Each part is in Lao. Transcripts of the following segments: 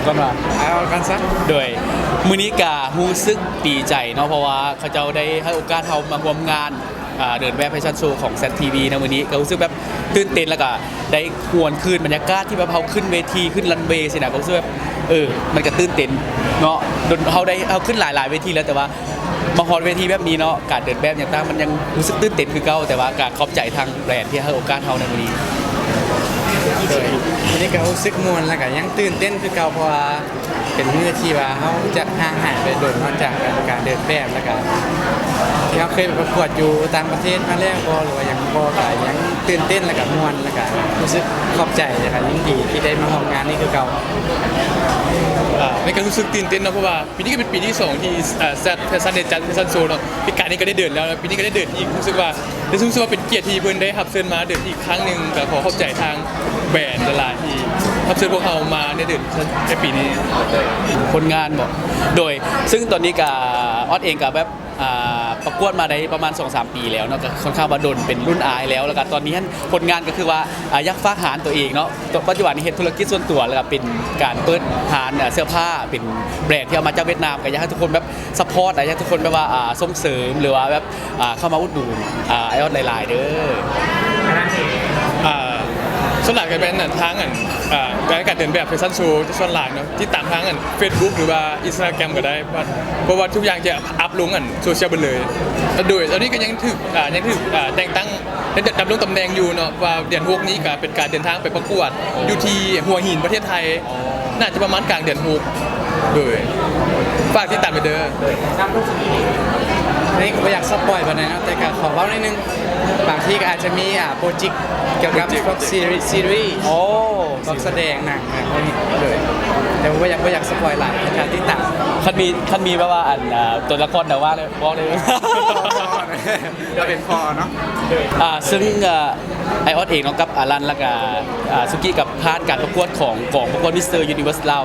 ກ່ອນວ່າ ເອົາກ່ອນຊະ ໂດຍ ມື້ນີ້ກະຮູ້ສຶກດີໃຈເນາະ ເພາະວ່າເຂົາເຈົ້າໄດ້ໃຫ້ໂອກາດເຮົາມາຮ່ວມງານ ອ່າ ເດີນແບບແຟຊັນໂຊຂອງ ແຊັດ ທີ ວີ ໃນມື້ນີ້ ກະຮູ້ສຶກແບບຕື່ນເຕັ້ນ ແລ້ວກະໄດ້ຫວນຄືນບັນຍາກາດທີ່ແບບເຮົາຂຶ້ນເວທີ ຂຶ້ນຣັນເວຊີ້ນະ ກະຮູ້ສຶກແບບ ເອີ ມັນກະຕື່ນເຕັ້ນເນາະ ດົນເຮົາໄດ້ ເຮົາຂຶ້ນຫຼາຍໆເວທີແລ້ວ ແຕ່ວ່າ ມາຮອດເວທີແບບນີ້ເນາະ ການເດີນແບບຫຍັງຕ່າງ ມັນຍັງຮູ້ສຶກຕື່ນເຕັ້ນຄືເກົ່າ ແຕ່ວ່າກະຂອບໃຈທາງແບຣນທີ່ໃຫ້ໂອກາດເຮົາໃນມື້ນີ້. ໂດຍ ມື້ນີ້ກະຮູ້ສຶກມ່ວນ ແລ້ວກະຍັງຕື່ນເຕັ້ນຄືເກົ່າ ເພາະວ່າເປັນມື້ທີ່ວ່າເຮົາຈະຫ່າງຫາຍໄປດົນເນາະ ຈາກການເດີນແບບ ແລ້ວກະທີ່ເຮົາເຄີຍໄປປະກວດຢູ່ຕ່າງປະເທດມາແລ້ວບໍ່ ຫຼືວ່າຫຍັງບໍ່ ກະຍັງຕື່ນເຕັ້ນ ແລ້ວກະມ່ວນ ແລ້ວກະຮູ້ສຶກຂອບໃຈ ແລ້ວກະຍິນດີທີ່ໄດ້ມາຮ່ວມງານນີ້ຄືເກົ່າ. ອ່າ ແມ່ນກະຮູ້ສຶກຕື່ນເຕັ້ນເນາະ ເພາະວ່າ ປີນີ້ກະເປັນປີທີສອງທີ່ ເອີ ແຊັດ ແຟຊັນ ໄດ້ຈັດແຟຊັນໂຊເນາະ ປີກາຍນີ້ກະໄດ້ເດີນແລ້ວ ປີນີ້ກະໄດ້ເດີນອີກ ຮູ້ສຶກວ່າ ໄດ້ຮູ້ສຶກວ່າເປັນກຽດທີ່ເພິ່ນໄດ້ຮັບເຊີນມາເດີນອີກຄັ້ງໜຶ່ງ ກະຂໍຂອບໃຈທາງແບຣນຫຼາຍໆທີ່ຮັບເຊີນພວກເຮົາມາໄດ້ເດີນໃນປີນີ້. ຜົນງານບໍ ໂດຍ ຊຶ່ງຕອນນີ້ກະ ອອດເອງກະແບບ ອ່າ ປະກວດມາໄດ້ປະມານສອງສາມປີແລ້ວເນາະ ກະຄ່ອນຂ້າງວ່າດົນ ເປັນລຸ້ນອ້າຍແລ້ວ ແລ້ວກະຕອນນີ້ຫັ້ນ ຜົນງານກະຄືວ່າ ອ່າ ຢາກຝາກຮ້ານໂຕເອງເນາະ ປັດຈຸບັນນີ້ເຮັດທຸລະກິດສ່ວນຕົວ ແລ້ວກະເປັນການເປີດຮ້ານ ອ່າ ເສື້ອຜ້າ ເປັນແບຣນທີ່ເອົາມາຈາກຫວຽດນາມ ກະຢາກໃຫ້ທຸກຄົນແບບ ຊັບພອດ ຢາກໃຫ້ທຸກຄົນແບບວ່າ ອ່າ ສົ່ງເສີມ ຫຼືວ່າແບບ ອ່າ ເຂົ້າມາອຸດໜູນ ອ່າ ອ້າຍອອດຫຼາຍໆເດີ. ອ່າ ສ່ວນຫຼາຍກະແມ່ນ ອັນ ທາງ ອັນ ອ່າ ການເດີນແບບແຟຊັນໂຊສ່ວນຫຼາຍເນາະ ຕິດຕາມທາງ ອັນ ເຟສບຸກ ຫຼືວ່າອິນສະຕາແກຣມກະໄດ້ ເພາະວ່າທຸກຢ່າງຈະອັບລົງ ອັນ ໂຊຊຽວເບິດເລີຍ. ໂດຍ ຕອນນີ້ກະຍັງຖືກ ອ່າ ຍັງຖືກ ອ່າ ແຕ່ງຕັ້ງ ໄດ້ດຳລົງຕຳແໜ່ງຢູ່ເນາະ ວ່າເດືອນຫົກນີ້ກະເປັນການເດີນທາງໄປປະກວດຢູ່ທີ່ຫົວຫີນ ປະເທດໄທ ໜ້າຈະປະມານກາງເດືອນຫົກ ໂດຍ ຝາກຕິດຕາມໄປເດີ. ນີ້ກະບໍ່ຢາກສະປອຍປານໃດເນາະ ແຕ່ກະຂໍເວົ້າໜ້ອຍໜຶ່ງ ບາງທີກະອາດຈະມີ ອ່າ ໂປຣເຈັກກ່ຽວກັບພວກຊີຣີ ຊີຣີ ໂອ້ ພວກສະແດງໜັງ ໂດຍ ແຕ່ວ່າບໍ່ຢາກ ບໍ່ຢາກສະປອຍຫຼາຍ ຖ້າຕິດຕາມ ຄັນມີ ຄັນມີແບບວ່າ ອັນ ອ່າ ຕົວລະຄອນແບບວ່າເລີຍ ບອກເລີຍ ກະເປັນພໍ່ເນາະ. ອ່າ ຊຶ່ງ ອ່າ ອ້າຍອອດເອງເນາະ ກັບອາລັນ ແລ້ວກະ ອ່າ ສຸກິ ກະຜ່ານການປະກວດຂອງກອງປະກວດ ມິສເຕີ ຢູນິເວີສ ລາວ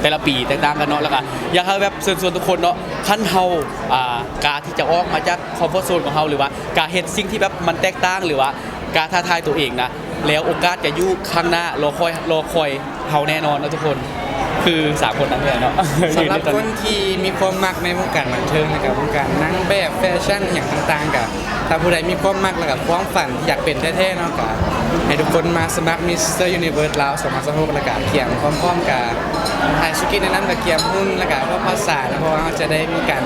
ແຕ່ລະປີແຕກຕ່າງກັນເນາະ ແລ້ວກະຢາກໃຫ້ແບບເຊີນຊວນທຸກຄົນເນາະ ຄັນເຮົາ ອ່າ ກ້າທີ່ຈະອອກມາຈາກຄອມຟອດໂຊນຂອງເຮົາ ຫຼືວ່າກ້າເຮັດສິ່ງທີ່ແບບມັນແຕກຕ່າງ ຫຼືວ່າກ້າທ້າທາຍໂຕເອງນະ ແລ້ວໂອກາດກະຢູ່ຂ້າງໜ້າ ລໍຄອຍ ລໍຄອຍ ເຮົາແນ່ນອນເນາະທຸກຄົນ ຄືສາມຄົນນັ້ນແຫຼະເນາະ. ສຳລັບຄົນທີ່ມີຄວາມມັກໃນວົງການບັນເທີງ ແລ້ວກະວົງການນາງແບບ ແຟຊັນ ອີ່ຫຍັງຕ່າງໆ ກະ ຖ້າຜູ້ໃດມີຄວາມມັກ ແລ້ວກະຄວາມຝັນທີ່ຢາກເປັນແທ້ໆເນາະ ກະໃຫ້ທຸກຄົນມາສະໝັກ ມິສເຕີ ຢູນິເວີສ ລາວ ສອງພັນຊາວຫົກ ແລ້ວກະກຽມພ້ອມໆ ກະ ອ້າຍສຸກິແນະນຳກະກຽມຫຸ່ນ ແລ້ວກະພວກພາສາເນາະ ເພາະວ່າເຮົາຈະໄດ້ມີການ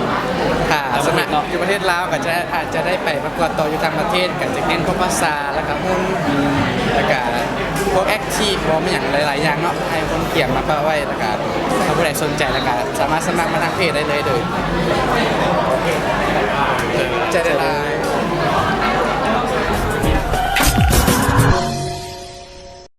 ຖ້າຊະນະຢູ່ປະເທດລາວກະຈະ ອາດຈະໄດ້ໄປປະກວດຕໍ່ຢູ່ຕ່າງປະເທດ ກະຈະແມ່ນພວກພາສາ ແລ້ວກະຫຸ່ນ ແລ້ວກະພວກແອັກທີຟ ພວກອີ່ຫຍັງຫຼາຍໆຢ່າງເນາະ ໃຫ້ຄົນກຽມມາປະໄວ້ ແລ້ວກະຖ້າຜູ້ໃດສົນໃຈ ແລ້ວກະສາມາດສະໝັກມາທາງເພຈໄດ້ເລີຍ. ໂດຍ